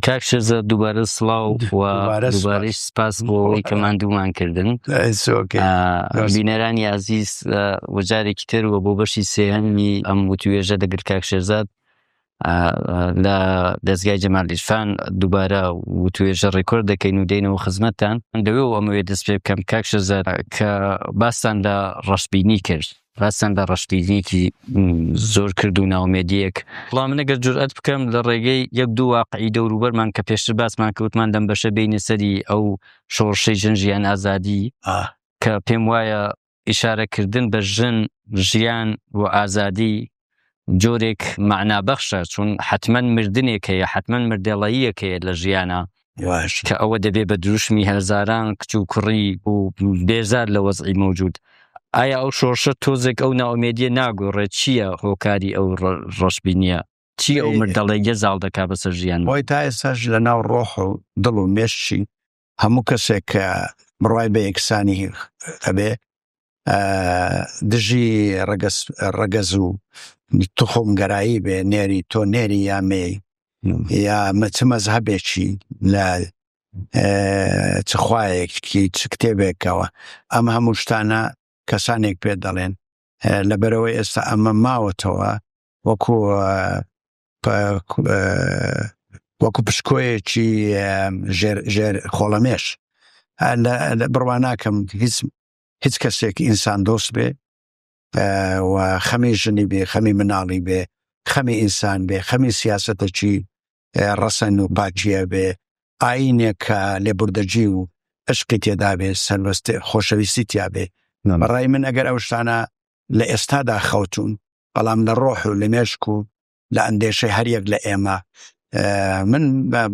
کاک شێرزاد دووبارە سڵاو و دووبارەش سپاس بۆ ئەوەی کە ماندوومان کردن. بینەرانی ئازیز و جارێکی تر و بۆ بەشی سێهەمی ئەم وتوێژە دەگرت کاک شێرزاد لە دەستگای جەمال ئیرفان دووبارە وتوێژە ڕێکۆرد دەکەین و دێنەوە خزمەتتان. دەوێ و ئەمەوێت دەست پێ بکەم کاک شێرزاد کە باستان لە ڕەشبینی کرد، باستان لە ڕەشبینیەکی زۆر کرد و ناومێدیەک، بەڵام من ئەگەر جورئەت بکەم لە ڕێگەی یەک دوو واقعی دەوروبەرمان کە پێشتر باسمان کردمان لەم بەشە بینە سەری ئەو شۆڕشەی ژن ژیان ئازادی کە پێم وایە ئیشارەکردن بە ژن ژیان و ئازادی جۆرێک مەعنا بەخشە، چون حەتمەن مردنێک هەیە، حەتمەن مردێڵەییەک هەیە لە ژیانا کە ئەوە دەبێ بە دروشمی هەزاران کچ و کوڕی و بێزار لە وەزعی مەوجود. ئایا ئەو شۆڕشە تۆزێک ئەو نائومێدیە ناگۆڕێ؟ چییە هۆکاری ئەو ڕەشبینیە؟ چی ئەو مردەڵەییە زاڵ دەکا بەسەر ژیانمان؟ خۆی تا ئێستاش لە ناو ڕۆح و دڵ و مێشکی هەموو کەسێک کە بڕوای بە یەکسانی هەبێ دژی ڕەگەز ڕەگەز و توخمگەرایی بێ نێری تۆ نێری یا مێی یا چ مەزهەبێکی لە چ خوایەکی چ کتێبێکەوە ئەم هەموو شتانە کەسانێک پێ دەڵێن لەبەرەوەی ئێستا ئەمە ماوەتەوە وەکو وەکو پشکۆیەکی ژێر ژێر خۆڵەمێش بڕوا ناکەم هیچ هیچ کەسێک ئینسان دۆست بێ و خەمی ژنی بێ خەمی مناڵی بێ خەمی ئینسان بێ خەمی سیاستەکی ڕەسەن و پاکیە بێ ئاینێک کە لێبوردەجی و عشقی تێدا بێ سەربەست خۆشەویستی تیا بێ بەڕای من ئەگەر ئەو شتانە لە ئێستادا خەوتون بەڵام لە ڕۆح و لە مێشک و لە ئەندێشەی هەریەک لە ئێمە من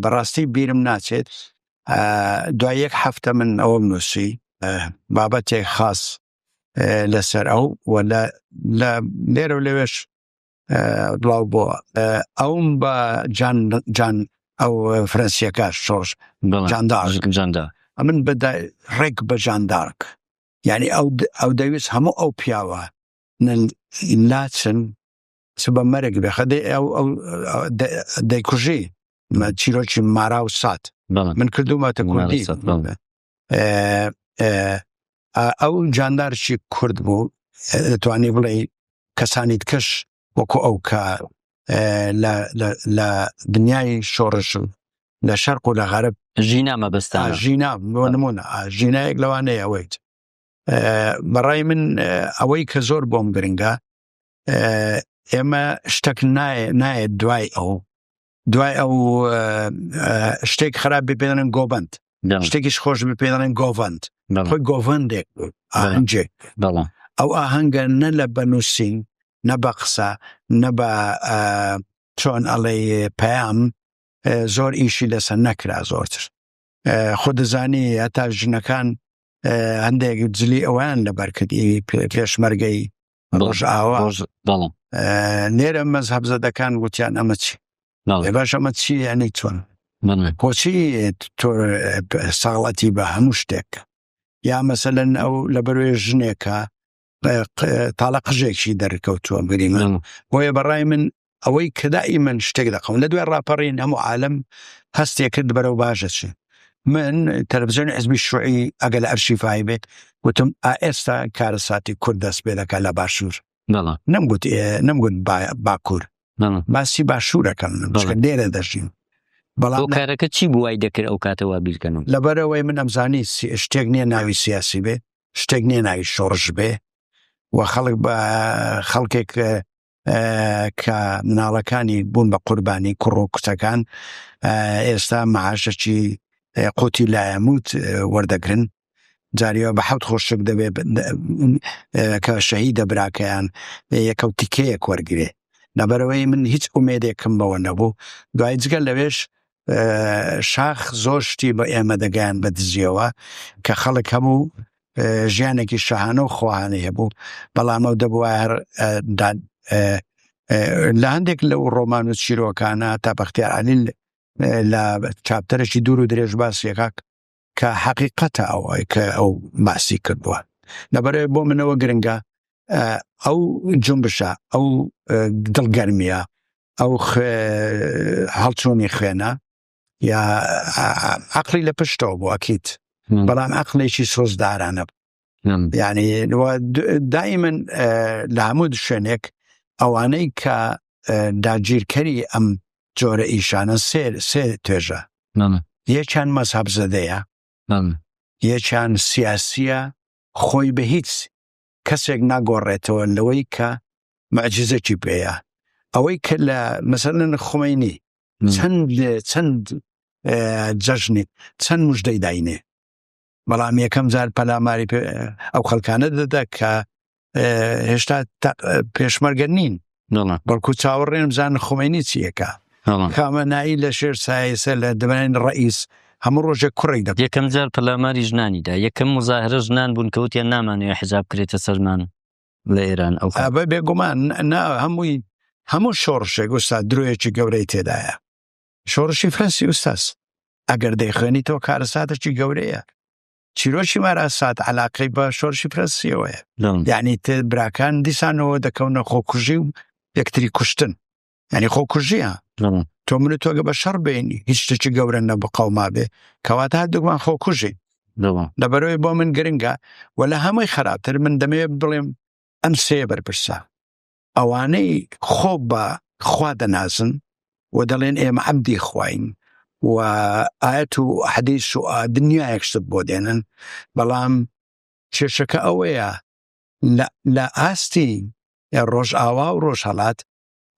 بەڕاستی بیرم ناچێت دوای یەک هەفتە من ئەوەم نووسی بابەتێک خاص لەسەر ئەو و لە لێرە و لەوێش بڵاو بۆ ئەوم بە جان جان ئەو فرەنسیەکە شۆڕش جاندارک جاندا ئەمن بە ڕێک بە جاندارک یعنی ئەو ئەو دەویست هەموو ئەو پیاوە لاچن چ بە مەرگ بێ خەدەی ئەو ئەو دەیکوژی چیرۆکی مارا و سات من کردومەتە کوردی ئەو جاندارشی کورد بوو دەتوانی بڵێ کەسانی کەش وەکو ئەو کە لە دنیای شۆڕش و لە شەرق و لە غەرب ژینا مەبەستان ژینا بۆ نمونە ژینایەک لەوانەیە ئەوەیت بەڕای من ئەوەی کە زۆر بۆم گرنگە ئێمە شتەک نایە نایە دوای ئەو دوای ئەو شتێک خراپ بێ پێدەڵێن گۆبند شتێکیش خۆش بێ پێدەڵێن گۆڤند خۆی گۆڤندێک ئاهەنگێک ئەو ئاهەنگە نە لە بەنووسین نە بە قسە نە بە چۆن ئەڵێ پەیام زۆر ئیشی لەسەر نەکرا زۆرتر خۆ دەزانی هەتا ژنەکان هەندێک جلی ئەویان لەبەر کرد پێشمەرگەی ڕۆژئاوا لێرە مەزهەب زەدەکان وتیان ئەمە چی باش ئەمە چی یعنی چۆن بۆچی تۆ ساڵەتی بە هەموو شتێک یا مەسەلەن ئەو لە بەروێ ژنێکە تاڵە قژێکی دەرکەوتووە گریمە بۆیە بەڕای من ئەوەی کە دائیمەن شتێک دەقەوم لە دوای ڕاپەڕین هەموو عالم هەستێ کرد بەرەو باشە چی من تەلەڤزیۆنی حزبی شوعی ئەگەر لە ئەرشیفای بێت وتم ئا ئێستا کارەساتی کورد دەست پێ دەکات لە باشوور نەمگوت نەمگوت باکوور باسی باشوورەکەم لێرە دەژیم بەڵام کارەکە چی بووای دەکرد ئەو کاتەوە بیرکەنەوە لەبەرەوەی من ئەمزانی شتێک نییە ناوی سیاسی بێ شتێک نییە ناوی شۆڕش بێ و خەڵک بە خەڵکێک کە مناڵەکانی بوون بە قوربانی کوڕ و کچەکان ئێستا معاشەکی قوتی لایەموت وەردەگرن جاریەوە بە حەوت خۆشک دەبێ کە شەهیدە براکەیان یەکەو تیکەیەک وەرگێ لەبەرەوەی من هیچ ئومێدێکم بەوە نەبوو دوای جگە لەوێش شاخ زۆر شتی بە ئێمە دەگەیان بە دزیەوە کە خەڵک هەبوو ژیانێکی شەهانە و خواهانەی هەبوو بەڵام ئەو دەبووە هەر لە هەندێک لەو ڕۆمان و چیرۆکانە تا بەختیار عەلی لە چاپتەرێکی دوور و درێژ باسیەکە کە حقیقەتە ئەوەی کە ئەو باسی کردووە لەبەرێ بۆ منەوە گرنگە ئەو جنبشە ئەو دڵگەرمیە ئەو هەڵچوونی خوێنە. یا عقلی لە پشتەوە بوو ئەکیت بەڵام عقلێکی سۆزدارانە یعنی دائما لە هەموو شوێنێک ئەوانەی کە داگیرکەری ئەم جۆرە ئیشانە سێ سێ توێژە یەکیان مەزهەب زەدەیە یەکیان سیاسیە خۆی بە هیچ کەسێک ناگۆڕێتەوە لەوەی کە معجزەکی پێیە ئەوەی کە لە مەسەلەن خومەینی چەند چەند جەژنی چەند مژدەی داینێ بەڵام یەکەم جار پەلاماری ئەو خەڵکانە دەدا کە هێشتا پێشمەرگە نین بەڵکو چاوەڕێن بزان خومینی چیەکە خامەنایی لە شێر سایسە لە دەبێن ڕئیس هەموو ڕۆژێک کوڕێک دەب یەکەم جار پەلاماری ژنانی دا یەکەم مزاهرە ژنان بوون کەوتیان نامانەوێ حجاب کرێتە سەرمان لە ئێران ئەو بە بێگومان نا هەمووی هەموو شۆڕشێک ئوستا درۆیەکی گەورەی تێدایە شۆڕشی فرەنسی ئوستاز ئەگەر دەیخوێنیتەوە کارەساتێکی گەورەیە چیرۆکی ماراسات علاقەی بە شۆرشی فرەنسیەوەیە یعنی تر براکان دیسانەوە دەکەونە خۆکوژی و یەکتری کوشتن یعنی خۆکوژیە تۆ من تۆگە بە شەڕ بینی هیچ شتێکی گەورە نەبقەوما بێ کەواتە هەردووکمان خۆکوژین لەبەرەوەی بۆ من گرنگە و لە هەمووی خراپتر من دەمەوێت بڵێم ئەم سێ بەرپرسە ئەوانەی خۆ بە خوا دەنازن و دەڵێن ئێمە عەبدی خواین و ئاەت و حەدیث و دنیایەک شتت بۆ دێنن بەڵام کێشەکە ئەوەیە لە ئاستی ڕۆژئاوا و ڕۆژهەڵات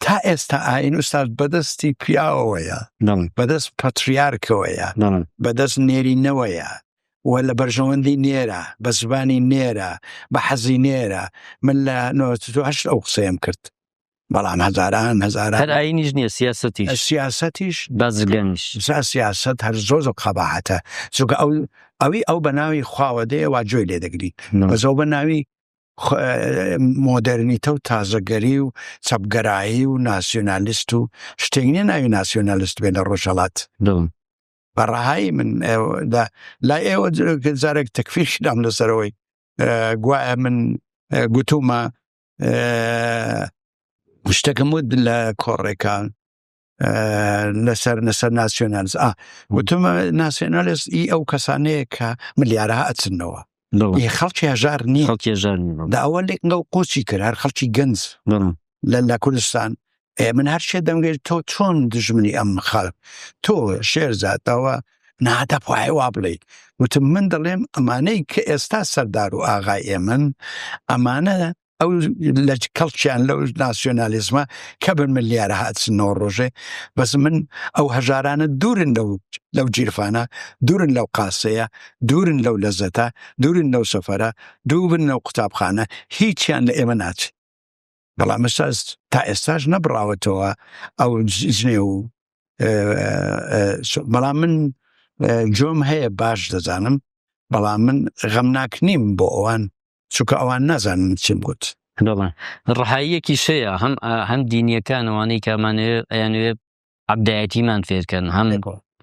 تا ئێستا ئاین ئوستاد بەدەستی پیاوەوەیە بەدەست پەتریارکەوەیە بەدەست نێرینەوەیە و لە بەرژەوەندی نێرە بە زبانی نێرە بە حەزی نێرە من لە 98 ئەو قسەیەم کرد بەڵام هەزاران هەزاران هەر ئاینیش نییە سیاسەتیش سیاسەتیش بازرگانیش سیاسەت هەر زۆر زۆر قەباحەتە چونکە ئەو ئەوی ئەو بە ناوی خواوە دێ وا گوێی لێ دەگری بەس ئەو بە ناوی مۆدەرنیتە و تازەگەری و چەپگەرایی و ناسیۆنالیست و شتێک نییە ناوی ناسیۆنالیست بێ لە ڕۆژهەڵات بە ڕەهایی من لای ئێوە جارێک تەکفیر کرام لەسەرەوەی گوایە من گوتومە شتەکەم وت لە کۆڕێکە لەسەر لەسەر ناسیۆنالز ئا وتمە ناسیۆنالست ئی ئەو کەسانەیە کە ملیارەها ئەچنەوە خەڵکی هەژار نییە خەڵکی هەژار نییە دا ئەوە لێک ئەو قۆچی کرد هەر خەڵکی گەنج لە لە کوردستان ئێ من هەر شێ دەمگەیت تۆ چۆن دژمنی ئەم خەڵک تۆ شێرزاتەوە نادەپای وا بڵێ وتم من دەڵێم ئەمانەی کە ئێستا سەردار و ئاغای ئێمن ئەمانە ئەو لە کەڵکیان لەو ناسیۆنالیزمە کە بن ملیارە هاتنەوە ڕۆژێ بەس من ئەو هەژارانە دوورن لەو لەو جیرفانە دوورن لەو قاسەیە دوورن لەو لەزەتە دوورن لەو سەفەرە دوورن لەو قوتابخانە هیچیان لە ئێمە ناچێت بەڵام ئێستا تا ئێستاش نەبراوەتەوە ئەو جنێ و بەڵام من جۆم هەیە باش دەزانم بەڵام من غەمناک نیم بۆ ئەوان چونکە ئەوان نازانن من چیم گوت. بەڵێ ڕەهاییەکیش هەیە هەم هەم دینیەکان ئەوانەی کە ئەمانەوێ ئەیانەوێ عەبدایەتیمان فێرکەن هەم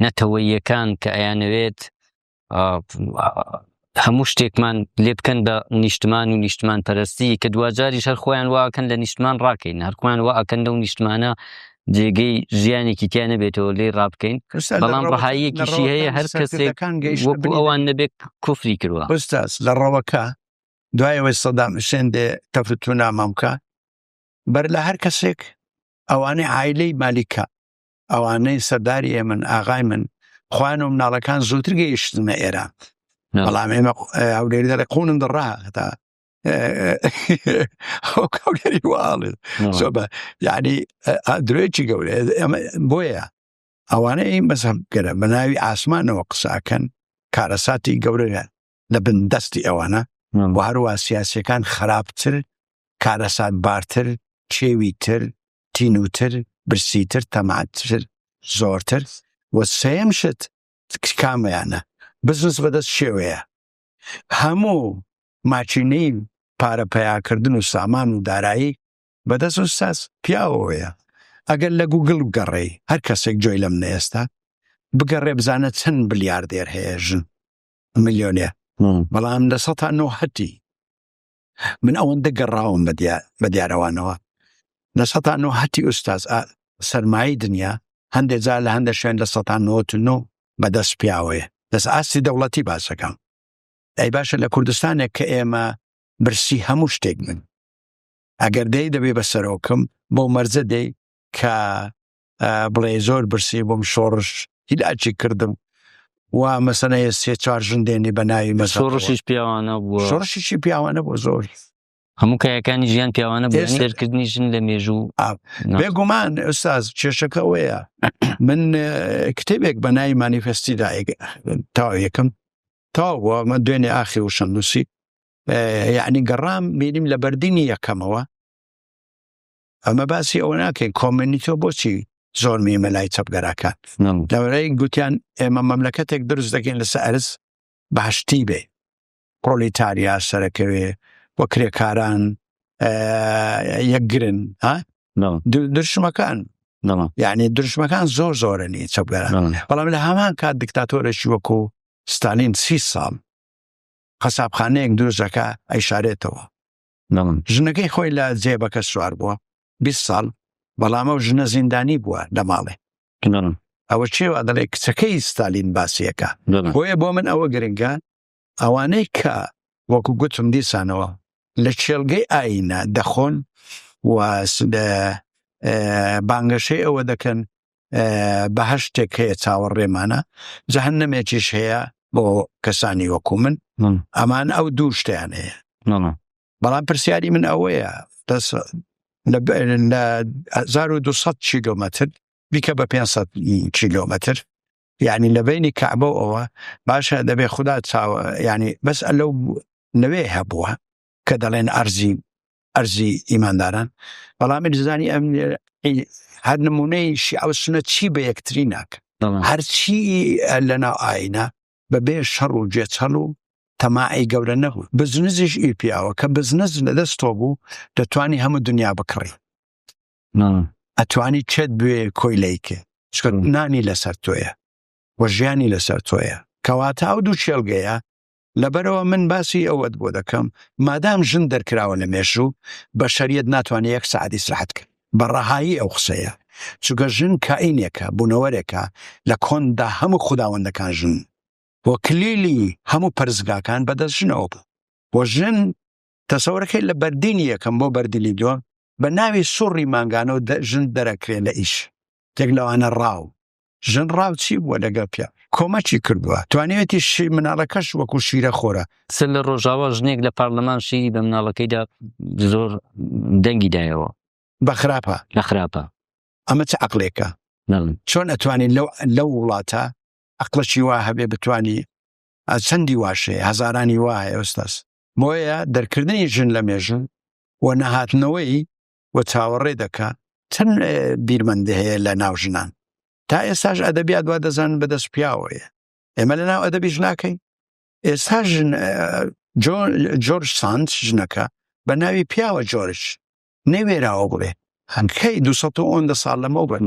نەتەوەییەکان کە ئەیانەوێت هەموو شتێکمان لێ بکەن بە نیشتمان و نیشتمان پەرستی کە دواجاریش هەر خۆیان واکەن لە نیشتمان ڕاکەین هەر خۆیان واکەن لەو نیشتمانە جێگەی ژیانێکی تیا نەبێتەوە لێی ڕابکەین بەڵام ڕەهاییەکیشی هەیە هەر کەسێک وەکو ئەوان نەبێت کوفری کردوە. ئوستاز لە ڕەوەکە دوای ئەوەی سەدام حوسێن دێ تەفتونا مامکە بەر لە هەر کەسێک ئەوانەی عایلەی مالیکە ئەوانەی سەرداری ئێمن ئاغای من خوان و مناڵەکان زووتر گەیشتنە ئێران بەڵام ئێمە هەولێری دەڵێ قوونم دڕا هەتا هەولێری واڵێ یعنی درێکی گەورە بۆیە ئەوانەی مەزهەبگەرە بە ناوی ئاسمانەوە قساکەن کارەساتی گەورەیە لە بن دەستی ئەوانە و هەروە سیاسەکان خراپتر کارەسات بارتر کێوی تر تینوتر برسیتر تەماتر زۆرتر و سێم شت کامەیانە بزنس بەدەست شێوەیە هەموو ماچینەی پارە پەیاکردن و سامان و دارایی بەدەست ئوستاز پیاوەوەیە ئەگەر لە گوگل بگەڕێی هەر کەسێک جۆی لەم نە ئێستا بگەڕێ بزانە چەند بلیاردێر هەیە ژن ملیۆنێر بەڵام لە سەتا نۆهەتی من ئەوەندە گەڕاوم بە دیارەوانەوە لە سەتا نۆهەتی ئوستاز سەرمایەی دنیا. هەندێک جار لە هەندێک شوێن لە سەتان 99 بەدەست پیاوەیە دەست ئاستی دەوڵەتی باسەکەم ئەی باشە لە کوردستانێک کە ئێمە برسی هەموو شتێک بن ئەگەر دەی دەبێ بە سەرۆکم بۆ مەرجە دەی کە بڵێ زۆر برسی بووم شۆڕش هیلاکی کردم و مەسەنە سێ چوار ژن دێنی بە ناوی مەزهەبەوە. شۆڕشیش پیاوانە بووە. شۆڕشیشی پیاوانە بووە زۆر. هەموو کایەکانی ژیان پیاوانە بوو یانی دەرکردنی ژن لە مێژوو. بێگومان ئوستاز کێشەکە ئەوەیە من کتێبێک بە ناوی مانیفێستی دا تەواو یەکەم تەواو بووە من دوێنێ ئاخری وشەم نووسی یعنی گەڕام بینیم لە بەردینی یەکەمەوە ئەمە باسی ئەوە ناکەین کۆمەنیتۆ بۆچی زۆر میمە لای چەپگەراکان لەوەی گوتیان ئێمە مەملەکەتێک دروست دەکەین لەسەر ئەرز باشتی بێ پرۆلیتاریا سەرەکەوێ و کرێکاران یەکگرن درشمەکان یعنی درشمەکان زۆر زۆرنی چەپگەران بەڵام لە هەمان کات دیکتاتۆرێکی وەکو ستالین سی ساڵ قەسابخانەیەک دروست دەکا ئەیشارێتەوە ژنەکەی خۆی لە جێبەکە سوار بووە 20 ساڵ بەڵام ئەو ژنە زیندانی بووە لە ماڵێ ئەوە چێوە دەڵێ کچەکەی ستالین باسیەکە بۆیە بۆ من ئەوە گرنگە ئەوانەی کە وەکو گوتم دیسانەوە لە کێڵگەی ئاینە دەخۆن و بانگەشەی ئەوە دەکەن بەهشتێک هەیە چاوەڕێمانە جەهەنەمێکیش هەیە بۆ کەسانی وەکو من ئەمان ئەو دوو شتیان هەیە بەڵام پرسیاری من ئەوەیە دەس لە 1200 کیلۆمەتر بیکە بە 500 کیلۆمەتر یعنی لە بینی کەعبە ئەوە باشە دەبێ خدا چاوە ینی بەس لەو لەوێ هەبووە کە دەڵێن ئەرزی ئەرزی ئیمانداران بەڵام زانی ئەم هەر نمونەی شیعە و سونە چی بە یەکتری ناکە هەرچی لەناو ئاینە بەبێ شەڕ و گێچەڵ و تەماعی گەورە نەبوو بزنزیش ئی پیاوە کە بزنز لەدەست تۆ بوو دەتوانی هەموو دنیا بکڕی ئەتوانی چێت بوێ کۆیلەیکێ چکە نانی لەسەر تۆیە و ژیانی لەسەر تۆیە کەواتە ئەو دوو چێلگەیە لەبەرئەوە من باسی ئەوەت بۆ دەکەم مادام ژن دەرکراوە لە مێژوو بەشەریەت ناتوانێت یەک سەعات ئیسراحەت کە بە ڕەهایی ئەو قسەیە چونکە ژن کائینێکە بوونەوەرێکە لە کۆندا هەموو خوداوەندەکان ژن و کلیلی هەموو پەرستگاکان بەدەست ژنەوە بوو و ژن تەسەورەکەی لە بەردینی یەکەم بۆ بەردینی دووەم بە ناوی سوڕی مانگانەوە ژن دەرەکرێ لە ئیش یەک لەوانە ڕاو ژن ڕاو چی بووە لەگەڵ پیاو کۆمەکی کردووە توانیوێتی شی مناڵەکەش وەکو شیرە خۆرە. سەر لە ڕۆژاوا ژنێک لە پارلەمان شیری بە مناڵەکەیدا زۆر دەنگی دایەوە. بە خراپە. لە خراپە. ئەمە چ عەقلێکە؟ چۆن ئەتوانی لەو لەو وڵاتە عەقڵێکی وا هەبێ بتوانی چەندی واش هەیە هەزارانی وا هەیە ئوستاز. بۆیە دەرکردنی ژن لە مێژوو و نەهاتنەوەی و چاوەڕێ دەکا چەند بیرمەند هەیە لە ناو ژنان تا ئێستاش ئەدەبیات وا دەزانن بەدەست پیاوەیە ئێمە لە ناو ئەدەبیش ناکەین ئێستا ژن جۆرج ساند ژنەکە بە ناوی پیاوە جۆرج نەوێراوە بڵێ هەنکەی 200 ساڵ لەمەو بەر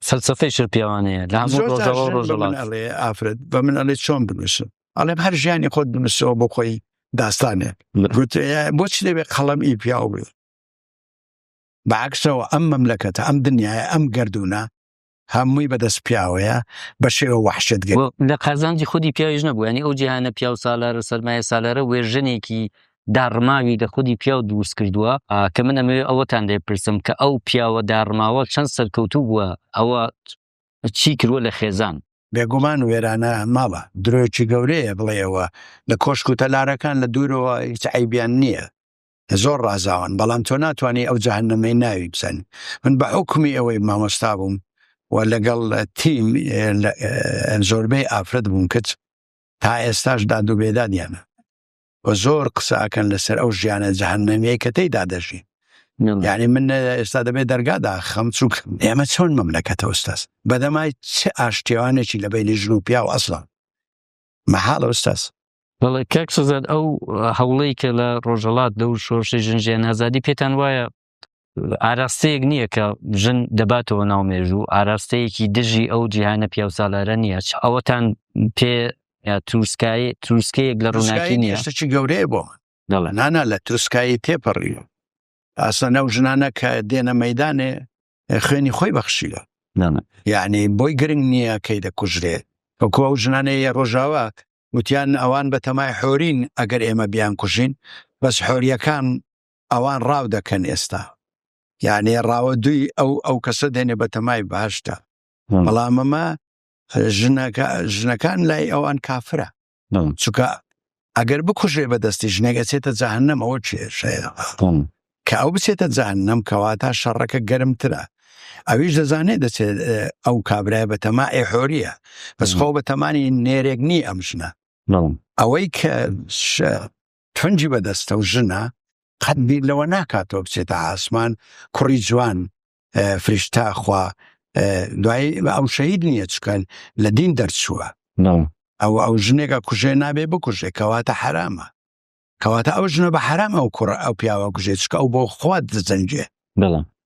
فەلسەفەی شر پیاوانەیە لە هەموو ڕۆژاوا و ڕۆژهەڵات. ئەڵێ ئافرەت بە من ئەڵێ چۆن بنووسم ئەڵێم هەر ژیانی خۆت بنووسەوە بۆ خۆی داستانێک گوت بۆچی دەبێ قەڵەم ئی پیاو بێ بەعکسەوە ئەم مەملەکەتە ئەم دنیاە ئەم گردونە هەمووی بەدەست پیاوەیە بە شێوە وەحشت گەر لە قازانجی خودی پیاویش نەبوو ینی ئەو جیهانە پیاو سالارە سەرمایە سالارە وێژنێکی داڕماوی لە خودی پیاو دروست کردووە کە من ئەمەوێ ئەوەتان لێ بپرسم کە ئەو پیاوە داڕماوە چەند سەرکەوتوو بووە ئەوە چی کردووە لە خێزان؟ بێگومان وێرانە ماڵە درۆیەکی گەورەیە بڵێیەوە لە کۆشک و تەلارەکان لە دوورەوە هیچ عەیبیان نییە زۆر ڕازاوەن بەڵام تۆ ناتوانانی ئەو جەهەنەمەی ناوی بزانی من بە حوکمی ئەوەی مامۆستا بووم و لەگەڵ تیم زۆربەی ئافرەت بوون کچ تا ئێستاش داد و بێدادیانە و زۆر قسە ئەکەن لەسەر ئەو ژیانە جەهەنەمیەی کە تێیدا دەژین یعنی من ئێستا دەبێت دەرگا داخەم چونکە ئێمە چۆن مەملەکەتە ئوستاز بەدەمای چ ئاشتیوانێکی لە بەینی ژن و پیاو ئەسڵا مەحاڵە ئوستاز. بەڵێ کاک سۆزان ئەو هەوڵەی کە لە ڕۆژهەڵات لەو شۆڕشی ژن ژیان ئازادی پێتان وایە ئاراستەیەک نییە کە ژن دەباتەوە ناو مێژوو ئاراستەیەکی دژی ئەو جیهانە پیاوسالارە نییە ئەوەتان پێ تروسکایی تروسکەیەک لە ڕووناکی نییە شتێکی گەورەیە بۆ من دەڵێ نانا لە تروسکایی تێپەڕیوە ئاسان ئەو ژنانە کە دێنە مەدانێ خوێنی خۆی بەخشیوە. یعنی بۆی گرنگ نییە کەی دەکوژرێ. وەکو ئەو ژنانەی ڕۆژاوا وتیان ئەوان بە تەمای حۆرین ئەگەر ئێمە بیان کوژین، بەس حۆریەکان ئەوان ڕاو دەکەن ئێستا. یعنی ڕاوە دوی ئەو ئەو کەسە دێنێ بە تەمای باشتە. بەڵام ئەمە ژنەکە ژنەکان لای ئەوان کافرە. چونکە ئەگەر بکوژێ بەدەستی ژنێک ئەچێتە جەهەنەم ئەوە کێشەیە کە ئەو بچێتە جەهەنەم کەواتە شەڕەکە گەرمترە ئەویش دەزانێت دەچێت ئەو کابرای بە تەماعی حۆریە بەس خۆ بە تەمانی نێرێک نی ئەم ژنە ئەوەی کە تفنجی بەدەستە و ژنە قەت بیر لەوە ناکاتەوە بچێتە ئاسمان کوڕی جوان فریشتە خوا دوایی ئەو شەهید نییە چکەن لە دین دەرچووە ئەو ئەو ژنێکە کوژێ نابێ بکوژێ کەواتە حرامە کەواتە ئەو ژنە بە حرام ئەو کوڕە ئەو پیاوە کوژێ چکە ئەو بۆ خوا دەجەنگێ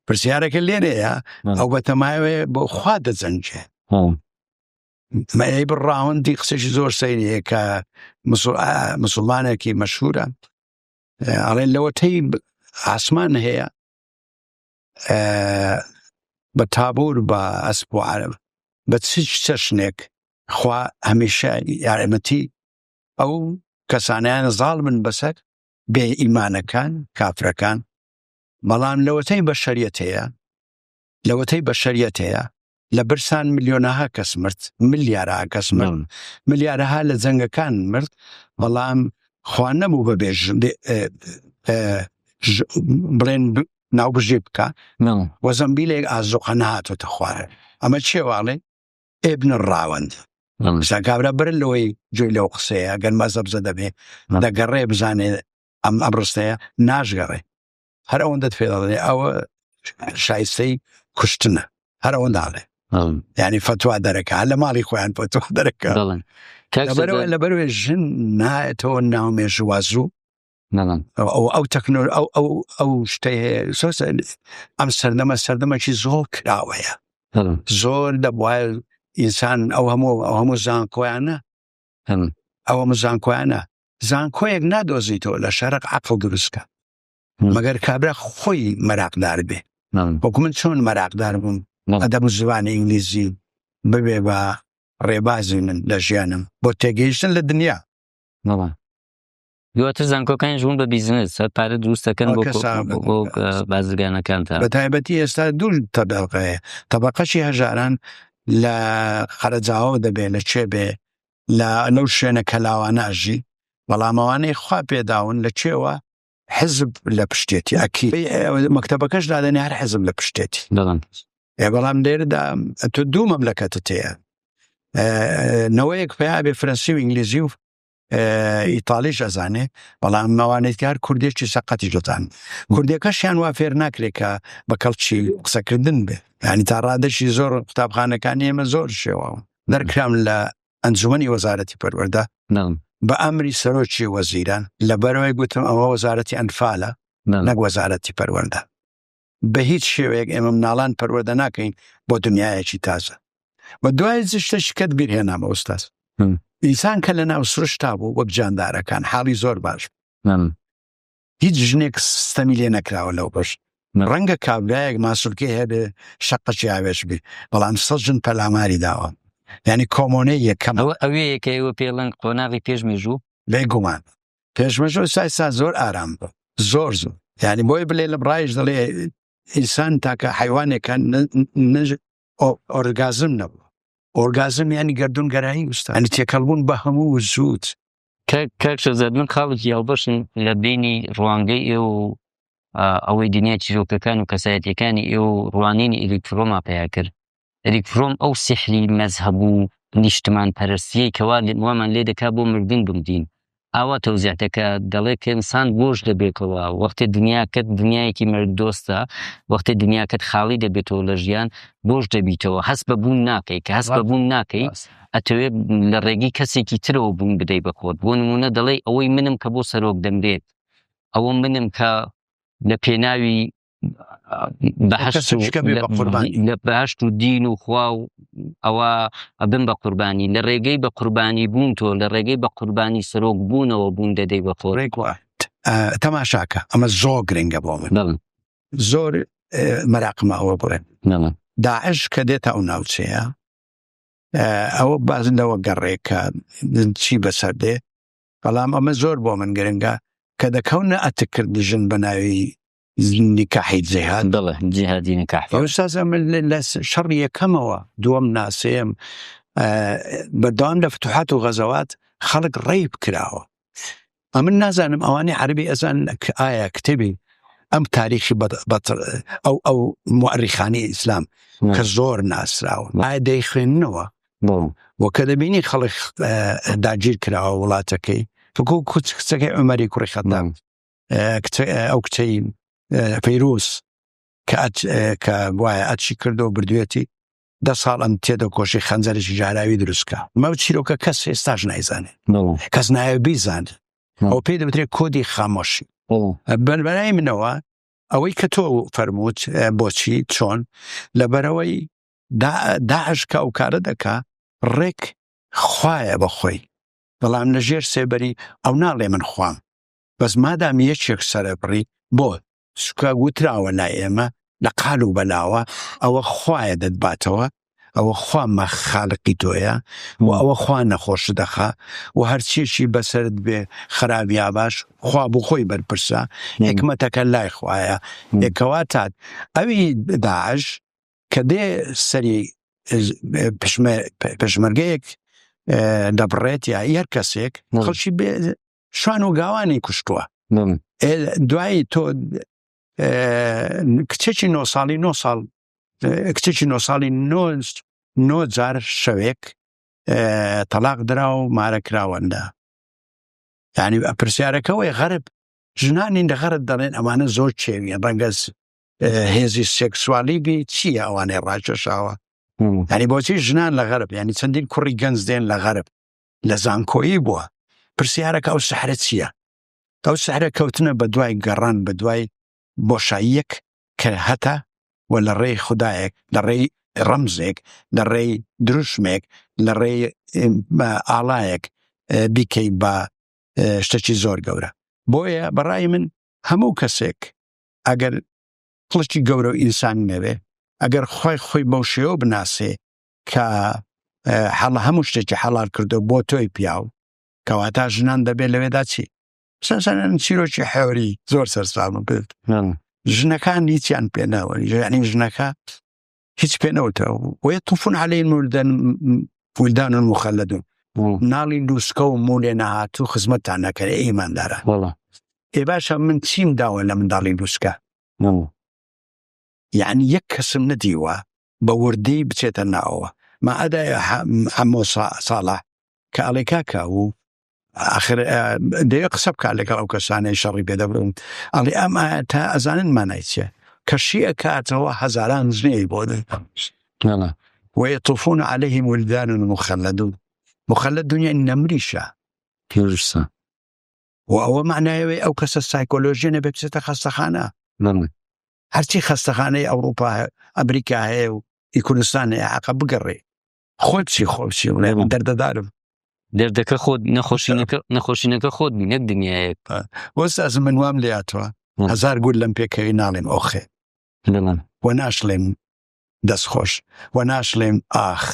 پرسیارەکە لێرەیە ئەو بەتەماوێ بۆ خوا دەجەنگێ مەی بڕاوەندی قسەشی زۆر سەیرەیە کە مسلمانێکی مەشهورە ئەڵێن لەوەتەی ئاسمان هەیە بە تابور بە ئەسپ و عەرەب بە چ چەشنێک خوا هەمیشە یارمەتی ئەو کەسانیان زاڵ بن بەسەر بێ ئیمانەکان کافرەکان بەڵام لەوەتەی بەشەریەت هەیە لەوەتەی بەشەریەت هەیە لە برسان ملیۆنەها کەس مرد ملیارەها کەس مرد ملیارەها لە جەنگەکان مرد بەڵام خوا نەبوو بە بێژ بڵێن ناوبژی بکە وە زەمبیلێک ئازوقە نەهاتۆتە خوارە ئەمە چێواڵێ ئێبن ڕاوەند سا کابرا بەر لەوەی گوێی لەو قسەیە گەر مەزەبزە دەبێ دەگەڕێ بزانێ ئەم ئەم ڕستەیە ناشگەڕێ هەر ئەوەندەت پێ دەڵێ ئەوە شایستەی کوشتنە هەر ئەوەندە ئەڵێ ینی فەتوا دەرەکە لە ماڵی خۆیان فەتوا دەرەکە لەبەرەوە لەبەروێ ژن نایەتەوە ناو مێژوو وازوو ئەو ئەو تەکنۆ ئەو ئەو ئەو شتەی هەیە زۆر ئەم سەردەمە سەردەمەکی زۆر کراوەیە زۆر دەبواە ئینسان ئەو هەموو ئەو هەموو زانکۆیانە ئەو هەموو زانکۆیانە زانکۆیەک نادۆزیتەوە لە شەرق عقل دروستکە مەگەر کابرا خۆی مەراقدار بێ وەکو من چۆن مەراقدار بووم ئەدەب و زبانی ئینگلیزی ببێ بە ڕێبازی من لە ژیانم بۆ تێگەیشتن لە دنیا. دواتر زانکۆکانیش بوون بە بیزنس هەر پارە دروست دەکەن بۆ بۆ بازرگانەکانتان. بە تایبەتی ئێستا دوو تەبەقەیە تەبەقەشی هەژاران لە قەرەجاوە دەبێ لە کوێ بێ لە لەو شوێنە کەلاوانە ئەژی بەڵام ئەوانەی خوا پێداون لە کوێوە حزب لە پشتێتی ئەکی مەکتەبەکەش دادەنێ هەر حزب لە پشتێتی ئێ بەڵام لێرەدا تۆ دوو مەملەکەتت هەیە نەوەیەک پیا بێ فرەنسی و ئینگلیزی و ئیتالیش ئەزانێ بەڵام مەوانێت کار کوردێکی سەقەتی دەزان کوردەکەشیان وا فێر ناکرێت کە بە کەڵکی قسەکردن بێ ینی تا ڕادەشی زۆر قوتابخانەکانی ئێمە زۆر شێوە دەرکرام لە ئەنجومەنی وەزارەتی پەروەردە بە ئەمری سەرۆکی وەزیران لەبەرەوەی گوتم ئەوە وەزارەتی ئەنفالە نەک وەزارەتی پەروەردە بە هیچ شێوەیەک ئێمە مناڵان پەروەردە ناکەین بۆ دنیایەکی تازە بە دوای شتەشکەت بیرهێنامە ئوستاز ئینسان کە لە ناو سروشتا بوو وەک جاندارەکان حاڵی زۆر باش هیچ ژنێک ستەمی لێ نەکراوە لەو بەش ڕەنگە کابرایەک ماسولکەی هەبێ شەقەکی ئاوێش بێ بەڵام سە ژن پەلاماری داوە یعنی کۆمۆنەی یەکەم ئەوە ئەوەیە کە ئێوە پێڵەن قۆناغی پێش مێژوو بێگومان پێش مێژوو سای سا زۆر ئارام بوو زۆر زۆر یعنی بۆی بلێ لە ڕایش دەڵێ ئینسان تاکە حیوانێکە ئۆرگازم نەبوو ئۆرگازم ینی گردون گەرایی وستانی تێکەڵبوون بە هەموو وجود کاک شێرزاد من خاڵێکی هاوبەشم لە بینی ڕوانگەی ئێوە و ئەوەی دنیای چیرۆکەکان و کەسایەتیەکانی ئێوە و ڕوانینی ئیریک فرۆما پەیا کرد. ئیریک فرۆم ئەو سیحری مەزهەب و نیشتمان پەرستیەی کە وامان لێ دەکا بۆ مردن بمرین ئاوا تەوزیع دەکا دەڵێ کە ئینسان بۆش دەبێتەوە وەختێ دنیاکەت دنیایەکی مەرگ دۆستە وەختێ دنیاکەت خاڵی دەبێتەوە لە ژیان بۆش دەبیتەوە هەست بە بوون ناکەی کە هەست بە بوون ناکەی ئەتەوێ لە ڕێگەی کەسێکی ترەوە بوون بدەی بە خۆت بۆ نمونە دەڵێی ئەوەی منم کە بۆ سەرۆک دەمرێت ئەوە منم کە لە پێناوی لە بەهشت و دین و خوا و ئەوە ئەبم بە قوربانی لە ڕێگەی بە قوربانی بوون تۆ لە ڕێگەی بە قوربانی سەرۆک بوونەوە بوون دەدەی بە خۆ تەماشاکە ئەمە زۆر گرنگە بۆ من زۆر مەراقمە ئەوە بڵێن. داعش کە دێتە ئەو ناوچەیە ئەوە باز لەوە گەڕێ کە چی بەسەر دێ بەڵام ئەمە زۆر بۆ من گرنگە کە دەکەونە ئەتککردنی ژن بە ناوی نیکاحی جیهاد بەڵێ جیهادی نیکاح ئوستاز من لە شەڕی یەکەمەوە دووەم ناسێم بەردەوام لە فتوحات و غەزەوات خەڵک ڕێی بکراوە ئەمن نازانم ئەوانەی عەربی ئەزان ئایا کتێبی ئەم تاریخی ئەو ئەو موئەریخانی ئیسلام کە زۆر ناسراوە ئایا دەیخوێننەوە و کە دەبینی خەڵک داگیر کراوە وڵاتەکەی وەکو کوچ کچەکەی عومەری کوڕی خەتاب ئەو کچەی فەیروز کە کە وایە ئەچی کردەوە بردوێتی دە ساڵ ئەم تێدەکۆشی خەنجەرێکی ژاراوی دروستکە مەو چیرۆکە کەس ئێستاش نایزانێت کەس نایە بیزانێت ئەو پێی دەوترێت کۆدی خامۆشی بەربەرای منەوە ئەوەی کە تۆ فەرمووت بۆچی چۆن لەبەرەوەی داعش کە ئەو کارە دەکا ڕێک خوایە بەخۆی بەڵام لە ژێر سێبەری ئەو ناڵێ من خوام بەس مادام یەکێک سەرەبڕی بۆ چونکە وتراوە لای ئێمە لە قال و بەلاوە ئەوە خوایە دەتباتەوە ئەوە خوا مە خالقی تۆیە و ئەوە خوا نەخۆشت دەخا و هەرچیەکی بەسەرت بێ خراپ یا باش خوا بۆ خۆی بەرپرسە حیکمەتەکە لای خوایە کەواتە ئەوی داعش کە دێ سەری پێشمەرگەیەک دەبڕێت یا هەر کەسێک خەڵکی بێ شوان و گاوانی کوشتووە دوایی تۆ کچێکی نۆ ساڵی نۆ ساڵ کچێکی نۆ ساڵی نۆ جار شەوێک تەلاق درا و مارە کراوەندە ینی پرسیارەکەەوەی غەرب ژنانی لە غەرب دەڵێن ئەمانە زۆر چێویە ڕەنگە هێزی سێکسوالی بی چییە ئەوانەی ڕاکێشاوە ینی بۆچی ژنان لە غەرب ینی چەندین کوڕی گەنج دێن لە غەرب لە زانکۆیی بووە پرسیارەکە ئەو سەحرە چییە؟ ئەو سەحرە کەوتنە بە دوای گەڕان بە دوای بۆشاییەک کە هەتە و لە ڕێی خودایەک لە ڕێی ڕەمزێک لە ڕێی دروشمێک لە ڕێی ئاڵایەک بیکەی بە شتێکی زۆر گەورە بۆیە بەڕای من هەموو کەسێک ئەگەر خڵکی گەورە و ئینسانی نەبێ ئەگەر خۆی خۆی بەو شێوە بناسێ کە حەڵ هەموو شتێکی حەڵال کردو بۆ تۆی پیاو کەواتە ژنان دەبێت لەوێدا چی سەسەن چیرۆکی حێوری زۆر سەرسامم کرد ژنەکان هیچیان پێ ناوە ژیانی ژنەکە هیچ پێ نەوتە ويطوفون عليهم ولدان ولدان مخلدون مناڵی لوسکە و مولێ نەهاتوو خزمەتتان نەکەن ئیماندارە ئێ باشە من چیم داوە لە منداڵی لوسکە یعنی یەک کەسم نەدیوە بە وردی بچێتە ناوەوە ما ئەدای حەمۆ ساڵح کە ئەڵێ کاکە و ئاخر دەیە قسە بکات لەگەڵ ئەو کەسانەی شەڕی پێ دەبرن ئەڵێ ئەم تا ئەزانن مانای چیە کە شی ئەکاتەوە هەزاران ژنەی بۆ ويطوفون عليهم ولدان مخلدون مخلد دنیا نەمریشە پێویستە و ئەوە معنایەوەی ئەو کەسە سایکۆلۆژیە نەبێ بچێتە خەستەخانە هەرچی خەستەخانەی ئەوروپا ئەمریکا هەیە و ئی کوردستان هەیە حەقە بگەڕێ خۆی بچی خۆ بچی بڵێ من دەردەدارم دەردەکە خۆت نەخۆشینەکە نەخۆشینەکە خۆت بی نەک دنیایەک وەستاز من وام لێاتوە هەزار گول لەم پێکەوی ناڵێم ئۆخێ و ناشڵێم دەست خۆش و ناشڵێم ئاخ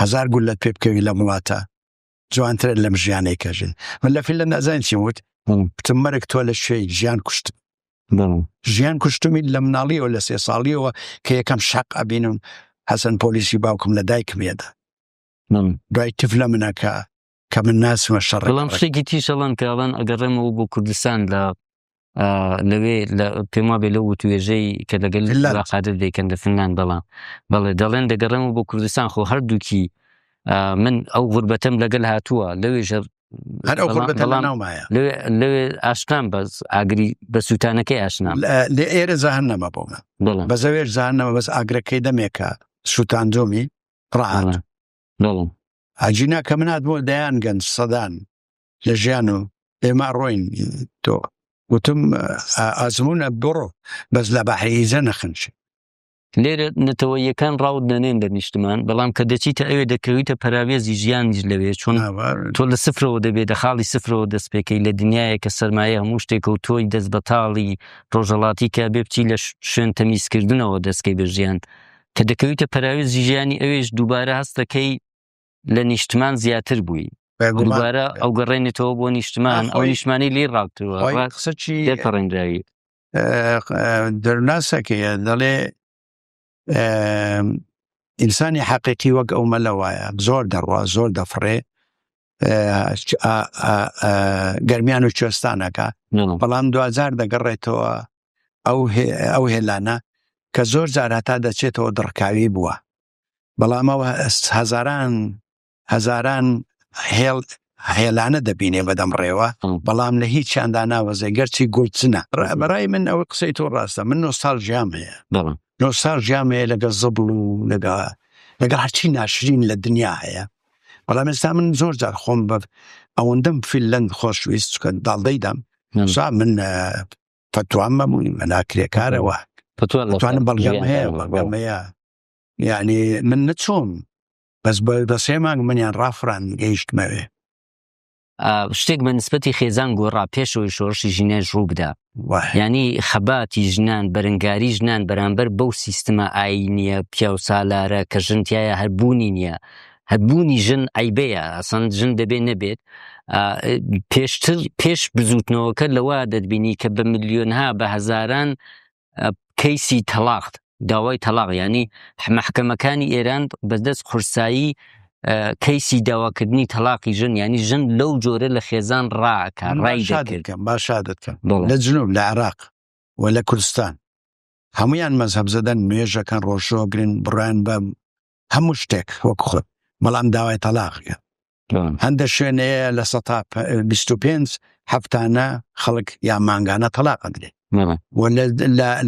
هەزار گولەت پێ بکەوی لەم وڵاتە جوانترە لەم ژیانەی کە ژن من لە فیلم نازانین چیم وت وتم مەرگ تۆ لە شوێی ژیان کوشتم ژیان کوشتمی لە مناڵیەوە لە سێ ساڵیەوە کە یەکەم شەق ئەبینم حەسەن پۆلیسی باوکم لە دایکم یەدا دوای تف لە منەکە کە من ناسمە شەڕ بەڵام شتێکی تیشەڵەن کە ئەڵەن ئەگەڕێمەوە بۆ کوردستان لە لەوێ لە پێم وابێ لەو وتوێژەی کە لەگەل قادر دەیکەن لە فنلاند بەڵام بەڵێ دەڵێن دەگەڕێمەوە بۆ کوردستان خۆ هەردووکی من ئەو غوربەتەم لەگەل هاتووە لەوێ هەر ئەو غوربەتە ناومایە لەوێ ئاشنام بەس ئاگری بە سووتانەکەی ئاشنام لێ ئێرە جەهەنەمە بۆ من بەس ئەوێش جەهەنەمە بەس ئاگرەکەی دەمێکە سووتاندومی ڕاهات ئەجینا کە من هاتمەوە دەیان گەنج سەدان لە ژیان و ئێمە ڕۆین تۆ وتم ئازمونە بڕۆ بەس لە بەحری ئیزە نەخنچ لێرە نەتەوەیەکان ڕاوت دەنێن لە نیشتمان بەڵام کە دەچیتە ئەوێ دەکەویتە پەراوێزی ژیانیش لەوێ چون تۆ لە سفرەوە دەبێت لە خاڵی سفرەوە دەست پێکەی لە دنیاە کە سەرمایە هەموو شتێکە و تۆی دەست بەتاڵی ڕۆژەڵاتی کە بێ بچی لە شوێن تەمیزکردنەوە دەستکەی بە ژیان. کە دەکەویتە پەراوێزی ژیانی ئەوێش دووبارە هەستەکەی لە نیشتمان زیاتر بووی دووبارە ئەو گەڕێنێتەوە بۆ نیشتمان ئەو نیشتمانی لی ڕاکتەوە قسەچی پەڕێنراوی دەرناسەکەیە دەڵێ ئینسانی حەقیقی وەک ئەو مەلە وایە زۆر دەڕوا زۆر دەفڕێ گەرمیان و کوێستانەکە بەڵام دوجار دەگەڕێتەوە ئەو هێلانە کە زۆر جار هەتا دەچێتەوە دڕکاوی بووە بەڵام ئەوە هەزاران هەزاران هێڵ هێلانە دەبینێ بەدەم ڕێوە بەڵام لە هیچیاندا ناوەزێ گەرچی گوڵچنە بەڕای من ئەوە قسەی تۆ ڕاستە من نۆستالژیام هەیە نۆستالژیام هەیە لەگە زبڵ و لەگە لەگەڵ هەرچی ناشرین لە دنیا هەیە بەڵام ئێستا من زۆر جار خۆم بە ئەوەندەم فیلەند خۆشویست چکە داڵدەی دام سا من فەتوام مەبووی مەلا کرێکارەوە توانم بەڵگەم هەیە بەڵگەم هەیە یعنی من نەچۆم بەس بە سێ مانگ منیان ڕافران گەیشتمەوێ. شتێک بە نسبەتی خێزان گۆڕا پێشەوەی شۆڕشی ژینایش ڕوو بدا یانی خەباتی ژنان بەرەنگاری ژنان بەرامبەر بەو سیستمە ئاینیە پیاوسالارە کە ژن تایە هەر بوونی نییە هەبوونی ژن عیبەیە ئەسەن ژن دەبێ نەبێت پێشتر پێش بزوتنەوەکە لەوە دەتبینی کە بە ملیۆنها بە هەزاران کەیسی تەلاق داوای تەلاق ینی مەحکەمەکانی ئێران بەدەست قورسایی کەیسی داواکردنی تەلاقی ژن ینی ژن لەو جۆرە لە خێزان ڕاکە ڕای دەکەم باشادەکەم لە جنوب لە عراق و لە کوردستان هەمویان مەزهەب زەدەن نوێژەکەن ڕۆژۆگرن بڕیان بە هەموو شتێک وەک خۆت بەڵام داوای تەلاقەکە هەندە شوێنەیە لە سەتا 25 هەفتانە خەڵک یا مانگانە تەلاق ئەدرێ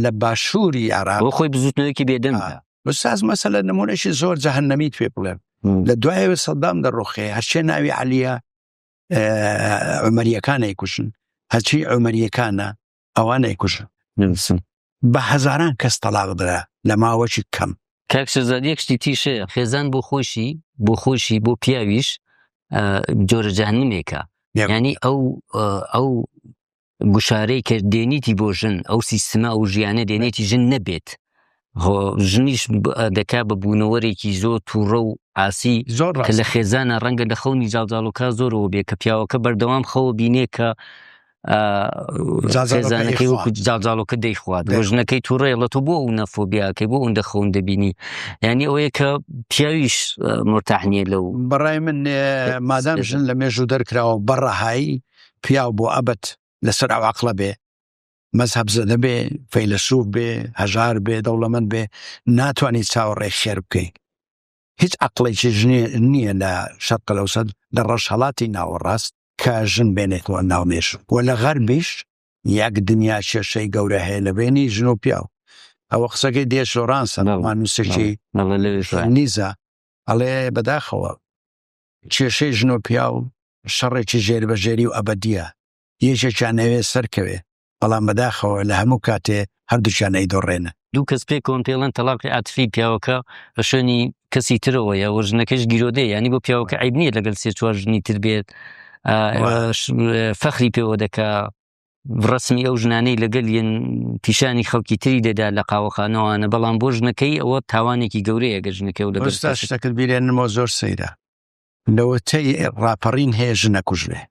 لە باشووری عراق بۆ خۆی بزوتنەوەیەکی بێدەنگ ئوستاز مەسەلە نمونەشی زۆر جەهەنەمیت پێ بڵێم لە دوایەوە سەدام دەڕۆخێ هەرچێ ناوی عەلیە عمەریەکان ئەیکوشن هەرچی عمەریەکانە ئەوان ئەیکوژن بە هەزاران کەس تەلاق درا لە ماوەکی کەم. کاک شێرزاد یەک شتی تیش هەیە خێزان بۆ خۆشی بۆ خۆشی بۆ پیاویش جۆرە جەهەنمێکە یعنی ئەو ئەو گوشارەی کە دێنیتی بۆ ژن ئەو سیستمە ئەو ژیانە دێنێتی ژن نەبێت ژنیش دەکا بە بوونەوەرێکی زۆر تووڕە و ئاسی زۆر کە لە خێزانە ڕەنگە لە خەونی جاڵجاڵۆکە زۆرەوە بێ کە پیاوەکە بەردەوام خەوە بینێ کە خێزانەکەی وەکو جاڵجاڵۆکە دەیخوات ژنەکەی تووڕەیە ڵە تۆ بۆ ئەو نەفۆبیاکەی بۆ ئەوەندە خەون دەبینی یعنی ئەوەیە کە پیاویش مرتاح نییە لەو بەڕای من مادام ژن لە مێژوو دەرکراوە بەڕەهایی پیاو بۆ ئەبەت لەسەر ئەو عقلە بێ مەزهەب زەدە بێ فەیلەسوف بێ هەژار بێ دەوڵەمەند بێ ناتوانانی چاوەڕێ خێر بکەیت هیچ عقلێکی ژنێ نییە لە شەرق لەوسەد لە ڕۆژهەڵاتی ناوەڕاست کە ژن بێنێتەوە ناو مێژوو و لە غەربیش یەک دنیا کێشەی گەورە هەیە لە بێنی ژن و پیاو ئەوە قسەکەی دێ شۆرانسە مانوسێکی نیزە ئەڵێ بەداخەوە کێشەی ژن و پیاو شەڕێکی ژێر بە ژێری و ئەبدیە یەکێکیان ئەوێ سەرکەوێ بەڵام بەداخەوە لە هەموو کاتێ هەردووکیان ئەیدۆڕێنن. دوو کەس پێکەوەن پێڵێن تەڵاقی عاتفی پیاوەکە بە شوێنی کەسی ترەوەیە و ژنەکەش گیرۆدەیە یانی بۆ پیاوەکە عیب نییە لەگەل سێ چوار ژنی تر بێت فەخری پێوە دەکا ڕسمی ئەو ژنانەی لەگەل یەن پیشانی خەڵکی تری دەدا لە قاوەخانەوانە بەڵام بۆ ژنەکەی ئەوە تاوانێکی گەورەیە گەر ژنەکەی و لەگەل شتەکەت بیرێنمەوە زۆر سەیرە لەوەتەی ڕاپەڕین هەیە ژنە کوژرێ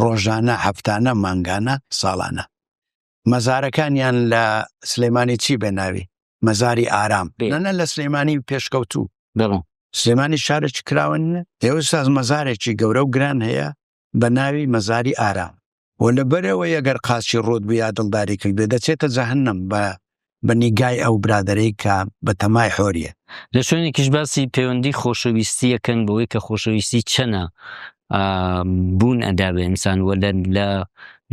ڕۆژانە، هەفتانە، مانگانە، ساڵانە. مەزارەکانیان لە سلێمانی چی بە ناوی؟ مەزاری ئارام. نە لە سلێمانی پێشکەوتوو. سلێمانی شارێکی کراوە نییە؟ ئێ ئوستاز مەزارێکی گەورە و گران هەیە بە ناوی مەزاری ئارام. و لەبەرئەوەی ئەگەر قاچی ڕووت بوو یا دڵداری کردبێ دەچێتە جەهەنەم بە بە نیگای ئەو برادەرەی کە بە تەمای حۆریە. لە شوێنێکیش باسی پەیوەندی خۆشەویستی ئەکەن بەوەی کە خۆشەویستی چەنە بوون ئەدا بە ئینسان و لە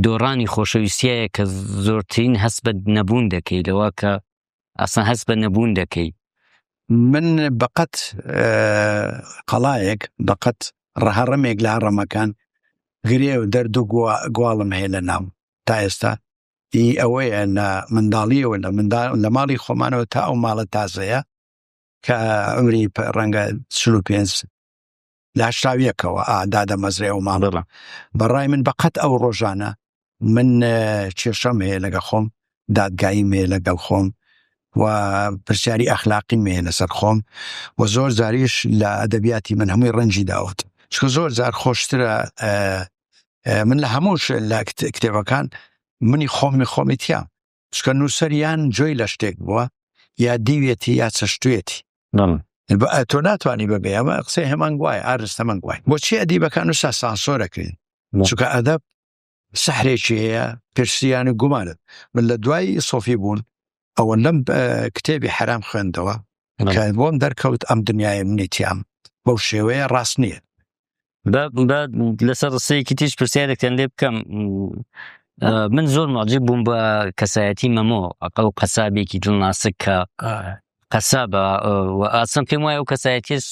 دۆڕانی خۆشەویستیایە کە زۆرترین هەست بە نەبوون دەکەی لەوە کە ئەسڵەن هەست بە نەبوون دەکەی. من بەقەت قەڵایەک بەقەت ڕەهەڕەمێک لە هەڕەمەکان گرێ و دەرد و گواڵم هەیە لە ناو تا ئێستا ئی ئەوەیە لە منداڵیەوە لە منداڵ لە ماڵی خۆمانەوە تا ئەو ماڵە تازەیە کە عمری ڕەنگە 45 لە هەشتاویەکەوە ئا دادەمەزرێ ئەو ماڵە بەڕای من بەقەت ئەو ڕۆژانە من کێشەم هەیە لەگە خۆم دادگاییم هەیە لەگەڵ خۆم. و پرسیاری ئەخلاقیم هەیە لەسەر خۆم و زۆر جاریش لە ئەدەبیاتی من هەمووی ڕەنجی داوت چکە زۆر جار خۆشترە من لە هەموو لە کتێبەکان منی خۆمی خۆمی تیا چکە نووسەریان جۆی لە شتێک بووە یا دیوێتی یا چەشتوێتی تۆ ناتوانانی بەبێ ئەمە قسەی هەمان گوایە ئارست هەمان گوای بۆچی ئەدیبەکان و ساسانسۆرەکرێن چونکە ئەدەب سەحرێکی هەیە پرسیان و گومانت من لە دوای سۆفی بوون ئەوە لەم کتێبی حرام خوێندەوە کە بۆم دەرکەوت ئەم دنیای منی تیام بەو شێوەیە ڕاست نییە. لەسەر ڕسەیەکی تیش پرسیارێکتان لێ بکەم من زۆر معجب بووم بە کەسایەتی مەمۆ ئەو قەسابێکی دڵناسک کە قەسابە ئاسم پێم وایە ئەو کەسایەتیش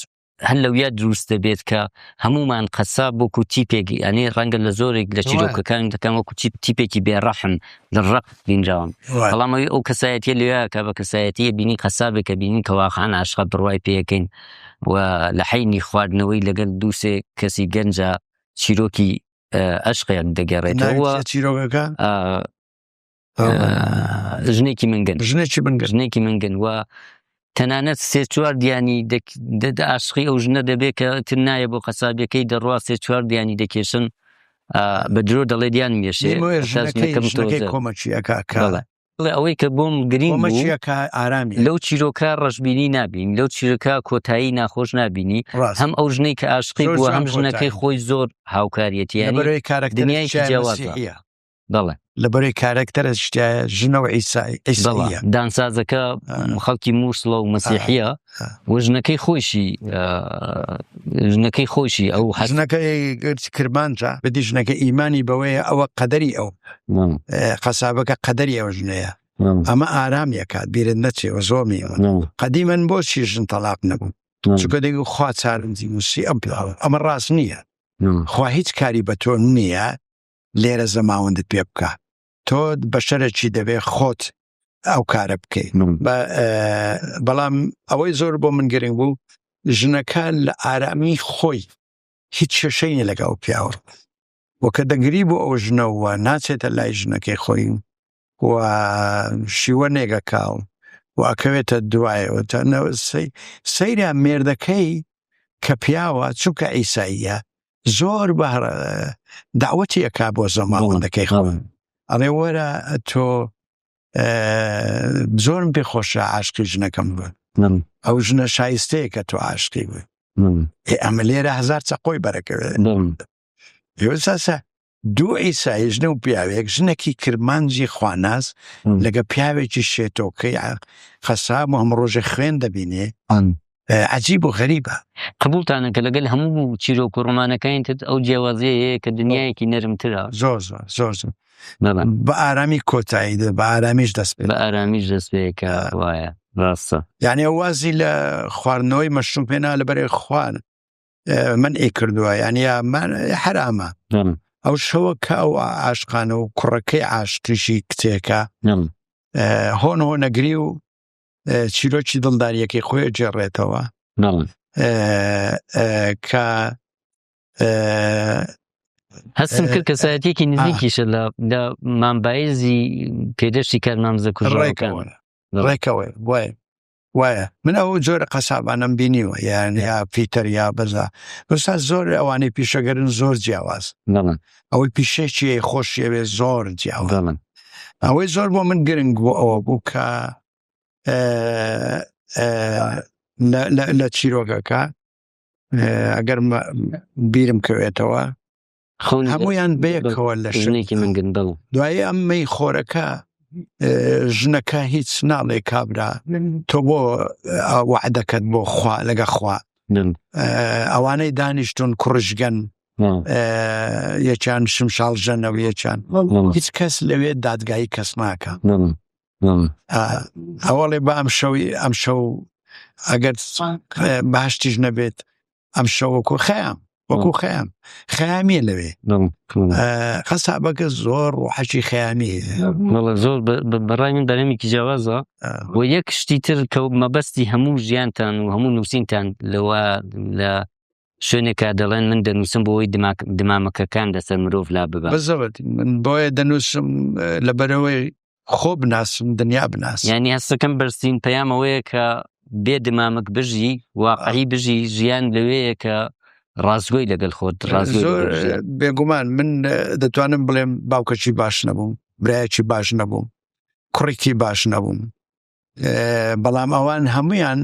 هەر لەویا دروست دەبێت کە هەمومان قەساب وەکو تیپێک یانی ڕەنگە لە زۆرێک لە چیرۆکەکان دەکەن وەکو تیپ تیپێکی بێڕەحم لە ڕق بینراون بەڵام ئەوی ئەو کەسایەتیە لەویا کە بە کەسایەتیە بینی قەسابێک کە بینی کە واقعا عاشقە بڕوای پێەکەین و لە حینی خواردنەوەی لەگەڵ دووسێ کەسی گەنجە چیرۆکی ئەشقێک دەگەڕێتەوە چیرۆکەکە ژنێکی منگن ژنێکی منگن ژنێکی منگن و تەنانەت سێ چوار دیانی ئاشقی ئەو ژنە دەبێت کە تر نایە بۆ قەسابەکەی دەڕوا سێ چوار دیانی دەکێشن بە درۆ دەڵێ دیان مێشێ کۆمەکی ئەکا بڵێ ئەوەی کە بۆم گرنگ کۆمەکیەکە ئارامی لەو چیرۆکە ڕەشبینی نابین لەو چیرۆکە کۆتایی ناخۆش نابینی هەم ئەو ژنەی کە ئاشقی بووە هەم ژنەکەی خۆی زۆر هاوکاریەتی دنیای جیاوازە بەڵێ. لەبەرەی کارەکتەرە شتایە ژنە و عیسای عیساییە. دانسازەکە خەڵکی مووسڵە و مەسیحیە و ژنەکەی خۆیشی ژنەکەی خۆشی ئەو ژنەکەی کرمانجە بدی ژنەکە ئیمانی بەوەیە ئەوە قەدەری ئەو قەسابەکە قەدەری ئەو ژنەیە ئەمە ئارام یەکات بیرت نەچێ و زۆمی قەدیمەن بۆچی ژن تەلاق نەبوو چونکە دەگو خوا چارنجی نووسی ئەم پیاوە ئەمە ڕاست نییە خوا هیچ کاری بە تۆ نییە لێرە زەماوەندت پێ بکە تۆ بەشەرەکی دەبێ خۆت ئەو کارە بکەیت بەڵام ئەوەی زۆر بۆ من گرنگ بوو ژنەکە لە ئارامی خۆی هیچ کێشەی نیە لەگەڵ پیاوە و کە دەگری بۆ ئەو ژنەوە ناچێتە لای ژنەکەی خۆی و شیوە نێگەکاو و ئەکەوێتە دوایەوە سەیرە مێردەکەی کە پیاوە چونکە ئیساییە زۆر بە داوەتی ئەکا بۆ زەماوەندەکەی خۆ ئەڵێ وەرە تۆ زۆرم پێ خۆشە عاشقی ژنەکەم بوو ئەو ژنە شایستەیە کە تۆ عاشقی بوو ئەمە لێرە هزار چەقۆی بەرەکەوێت ساسە دوو عیسایی ژنە و پیاوێک ژنێکی کرمانجی خواناس لەگە پیاوێکی شێتۆکەی قەساب و هەم ڕۆژێ خوێن دەبینێ عجیب و غەریبە. قبوڵتانە کە لەگەل هەموو چیرۆک و ڕۆمانەکانی تر ئەو جیاوازیە هەیە کە دنیایەکی نەرمترە. زۆر زۆر زۆر زۆر بە ئارامی کۆتایی دێ بە ئارامیش دەست پێ بە ئارامیش دەست پێ کە وایە ڕاستە. یعنی ئەو وازی لە خواردنەوەی مەشروب هێنا لەبەرێ خوان من ئی کردووە یعنی یا من حرامە ئەو شەوە کە ئەو عاشقانە و کوڕەکەی عاشقیشی کچێکە هۆن هۆ نەگری و چیرۆکی دڵداریەکەی خۆی گێڕێتەوە کە هەستم کرد کەسایەتێکی نزیکیشە لە مامبایزی پێدەشتی کارمامزە کوژڕێکەوە ڕێکەوە وایە وایە من ئەو جۆرە قەسابانم بینیوە یان یا پیتەر یا بەزا بەسا زۆر ئەوانەی پیشەگەرن زۆر جیاواز ئەوەی پیشێکی خۆشیەوێ زۆر جیاواز ئەوەی زۆر بۆ من گرنگ بۆ ئەوە بوو کە لە چیرۆکەکە ئەگەر بیرم کەوێتەوە هەمویان بەیەکەوە لە ژنێکی من گەندەڵ دوایی ئەم مەی خۆرەکە ژنەکە هیچ ناڵێ کابرا تۆ بۆ وعدەکەت بۆ خوا لەگە خوا ئەوانەی دانیشتون کوڕژگەن یەکیان شمشاڵ ژەنە و یەکیان هیچ کەس لەوێ دادگایی کەس ناکە ئەوەڵێ بە ئەم شەوی ئەم شەو ئەگەر باشتیش نەبێت ئەم شەو وەکو خەیام وەکو خەیام خەیامیە لەوێ قەسابەکە زۆر ڕۆحەکی خەیامی زۆر بەڕای من بەرهەمێکی جیاوازە و یەک شتی تر کە مەبەستی هەموو ژیانتان و هەموو نووسینتان لەوە لە شوێنێکا دەڵێن من دەنووسم بۆ ئەوەی دمامەکەکان لەسەر مرۆڤ لا ببەم. بزەبت من بۆیە دەنووسم لەبەرەوەی. خۆ بناسم دنیا بناسم. یانی هەستەکەم بەرزترین پەیام ئەوەیە کە بێ دمامک بژی، واقعی بژی، ژیان لەوێیە کە ڕاستگۆی لەگەل خۆت، ڕاستگۆی زۆر لەگەل ژیان. بێگومان من دەتوانم بڵێم باوکەکی باش نەبووم، برایەکی باش نەبووم، کوڕێکی باش نەبووم، بەڵام ئەوان هەمویان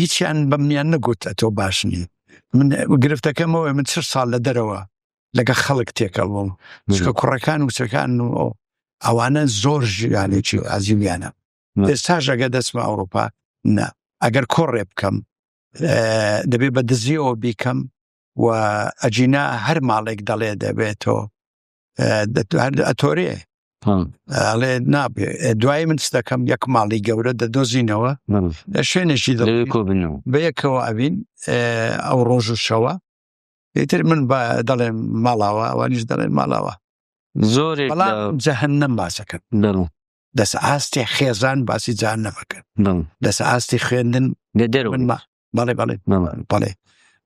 هیچیان بە منیان نەگوت ئەتۆ باش نی. من گرفتەکەمەوە من 40 ساڵ لە دەرەوە لەگە خەڵک تێکەڵ بووم، چونکە کوڕەکان و کچەکان و ئەوانە زۆر ژیانێکی ئازیویانە. ئێستاش ئەگە دەچمە ئەوروپا نا، ئەگەر کۆڕێ بکەم دەبێ بە دزیەوە بیکەم و ئەجینا هەر ماڵێک دەڵێ دەبێتەوە ئەتۆرێ ئەڵێ نابێ. دوای من چ دەکەم؟ یەک ماڵی گەورە دەدۆزینەوە لە شوێنێکی کۆبنەوە بەیەکەوە ئەبین ئەو ڕۆژ و شەوە. ئیتر من دەڵێم ماڵاوە، ئەوانیش دەڵێن ماڵاوە. زۆرێک بەڵام جەهەنەم باسەکەن لەسە ئاستی خێزان باسی جەهەنەمەکەن، لەسە ئاستی خوێندن لە دەرەوە. بەڵێ بەڵێ بەڵێ.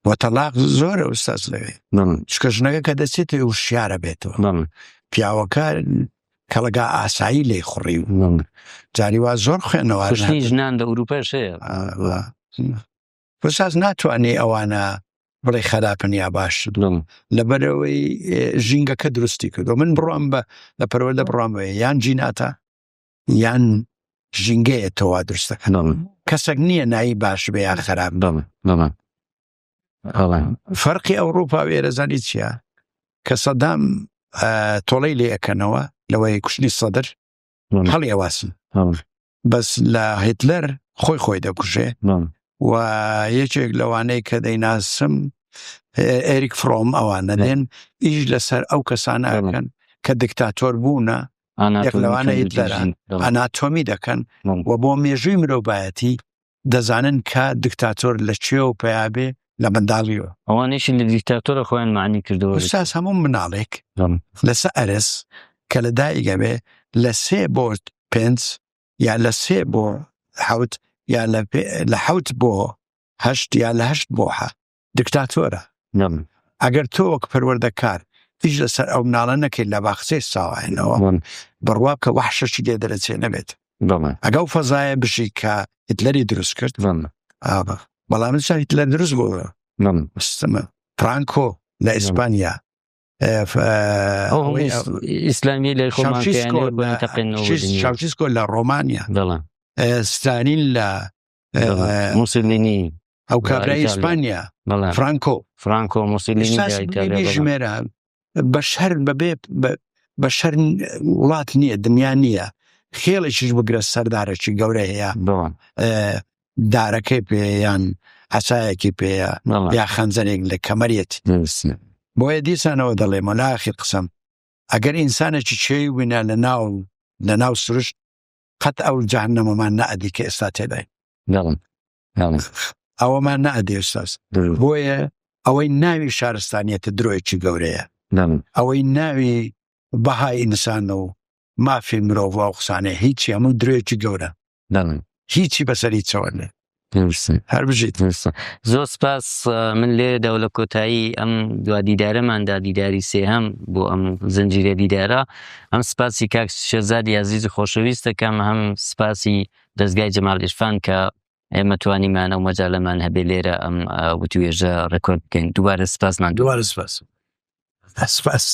وە تەلاق زۆرە ئوستاز لەوێ، چونکە ژنەکە کە دەچێتەوە وشیارە بێتەوە، پیاوەکە کەڵگا ئاسایی لێی خوڕی و جاری وا زۆر خوێنەوە. کوشتنی ژنان لە ئەوروپاش هەیە. ئوستاز ناتوانێ ئەوانە بڵێ خراپن یا باشن، لەبەرەوەی ژینگەکە دروستی کردو. من بڕوام بە لە پەروەردە بڕوام بە یان جیناتە یان ژینگەیە تۆوا دروستەکەن. کەسێک نییە نایی باش بێ یا خراپ. فەرقی ئەوروپا و ئێرەزانی چییە؟ کە سەدام تۆڵەی لێ ئەکەنەوە لەوەی کوشتنی سەدر هەڵی ئەواسن، بەس لە هیتلەر خۆی خۆی دەکوژێ. و یەکێک لەوانەی کە دەیناسم ئێریک فرۆم، ئەوانە دێن ئیش لەسەر ئەو کەسانە ئەکەن کە دیکتاتۆر بوونە، یەک لەوانە هیتلەرە، ئەناتۆمی دەکەن و بۆ مێژووی مرۆڤایەتی دەزانن کە دیکتاتۆر لە کوێوە پەیا بێ، لە منداڵیەوە. ئەوانەیشی لە دیکتاتۆرە خۆیان معنی کردەوە. ئوستاز هەموو مناڵێک لەسە ئەرز کە لە دایکە بێ لە 3 بۆ 5 یا لە 3 بۆ 7 یا لە 7 بۆ 8 یا لە 8 بۆ 7 دیکتاتۆرە. ئەگەر تۆ وەک پەروەردەکار ئیش لەسەر ئەو مناڵە نەکەیت لە باخچەی ساوایەنەوە، بڕوا بکە وەحشەکی لێ دەرەچێ نەبێت. ئەگە ئەو فەزایە بژی کە هیتلەری دروست کرد، بەڵام هیتلەر دروست بوو، فرانکۆ لە ئیسپانیا، ئیسلامی لە شاوشیسکۆ لە ڕۆمانیا، ستالین لە موسولینی، ئەو کابرای ئیسپانیا، فرانکۆ، فرانکۆ موسولینی. ژمێرە بەشەر بەبێ بەشەر وڵات نییە، دنیا نییە. خێڵێکیش بگرە سەردارێکی گەورە هەیە، دارەکەی پێ یان عەسایەکی پێیە یا خەنجەرێک لە کەمەرێتی. بۆیە دیسانەوە دەڵێمە لە ئاخیر قسەم، ئەگەر ئینسانێکی چێوی بووینە لە ناو سروشت، قەت ئەو جەهەنەمەمان نەئەدی کە ئێستا تێداین. ئەوەمان نەئەدی ئوستاز. بۆیە ئەوەی ناوی شارستانیەتە درۆیەکی گەورەیە، ئەوەی ناوی بەهای ئینسان و مافی مرۆڤ و قسانە هیچی، هەموو درۆیەکی گەورە، هیچی بەسەر هیچەوە نیە. هەر بژیت. زۆر سپاس. من لێرەدا و لە کۆتایی ئەم دوا دیدارەماندا، دیداری سێهەم بۆ ئەم زنجیرە دیدارە، هەم سپاسی کاک شێرزادی ئازیز و خۆشەویست دەکەم، هەم سپاسی دەزگای جەمال عیرفان کە ئێمە توانیمان ئەو مەجالەمان هەبێ لێرە ئەم وتوێژە ڕێکۆرد بکەین. دووبارە سپاسمان. دووبارە سپاس. سپاس.